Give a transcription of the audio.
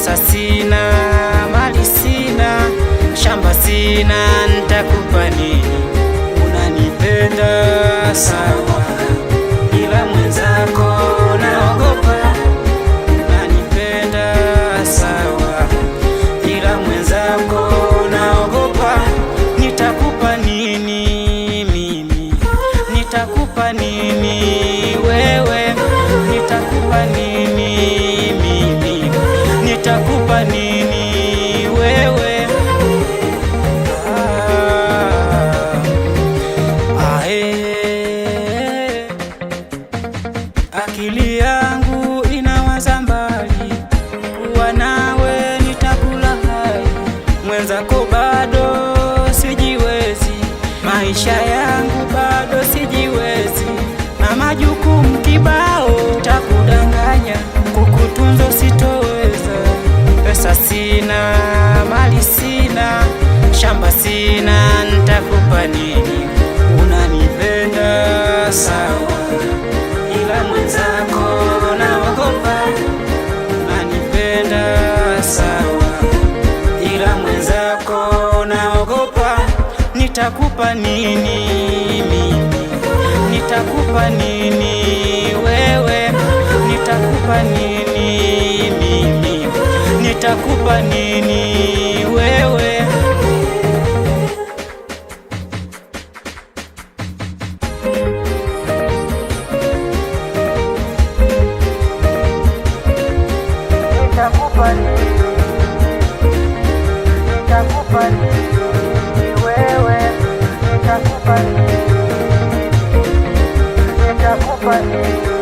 Pesa sina, mali sina, shamba sina, nitakupa nini? Unanipenda sawa, ila mwenzako naogopa. Unanipenda sawa, ila mwenzako naogopa. Nitakupa nini mimi? Nitakupa nini wewe? Nitakupa nini mimi? Nitakupa nini wewe? Ah, ah, eh. Akili yangu inawaza mbali, kuwa nawe nitakula hai, mwenzako bado sijiwezi, maisha yangu bado sijiwezi, na majukumu kibao, takudanganya kukutunza sitoweza. Pesa sina, mali sina, shamba sina, nitakupa nini? Unanipenda sawa, ila mwenzako naogopa. Unanipenda sawa, ila mwenzako naogopa. Nitakupa nini mimi? Nitakupa nini wewe? Nitakupa nini mimi? Nitakupa nini wewe? Nitakupa nini? Nitakupa nini wewe? Nitakupa nini? Nitakupa nini?